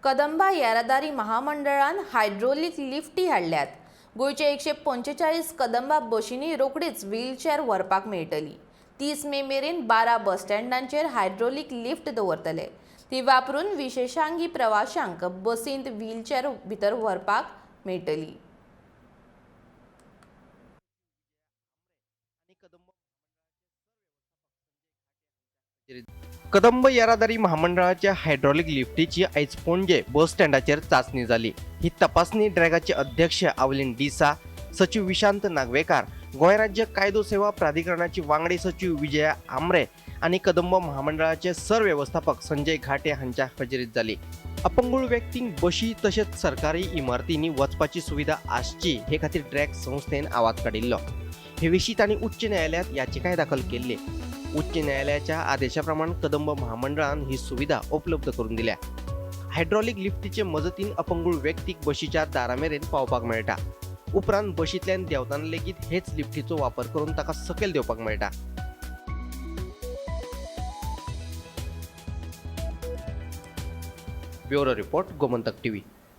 कदंबा येरादारी महामंडळान हायड्रोलीक लिफ्टी हाडल्यात. गोंयच्या 145 कदंबा बशींनी रोखडीच व्हीलचॅर व्हरपाक मेळटली. 30 मे मेरेन 12 बस स्टँडांचेर हायड्रोलीक लिफ्ट दवरतले. ती वापरून विशेशांगी प्रवाशांक बसींत व्हीलचॅर भितर व्हरपाक मेळटली. कदंब येरादारी महामंडळाच्या हायड्रॉलिक लिफ्टीची आयज पणजे बस स्टँडाचेर चांचणी जाली. ही तपासणी ड्रॅगाचे अध्यक्ष आवलीन डिसा, सचिव विशांत नागवेकार, गोंय राज्य कायदो सेवा प्राधिकरणाची वांगडी सचिव विजया आमरे आनी कदंब महामंडळाचे सरवेवस्थापक संजय घाटे हांच्या हजेरीत जाली. अपंगूळ व्यक्तींक बशी तशेंच सरकारी इमारतींनी वचपाची सुविधा आसची हे खातीर ड्रॅग संस्थेन आवाज काडिल्लो. हे विशीं तांणी उच्च न्यायालयांत याचिकाय दाखल केल्ली. उच्च न्यायालयाच्या आदेशा प्रमाण कदंब महामंडळान ही सुविधा उपलब्ध करून दिल्या. हायड्रॉलिक लिफ्टीचे मजतीन अपंगूळ व्यक्तीक बशीच्या दारा मेरेन पावपाक मेळटा. उपरांत बशींतल्यान देंवतना लेगीत हेच लिफ्टीचो वापर करून ताका सकयल देंवपाक मेळटा. Bureau report, Gomantak TV.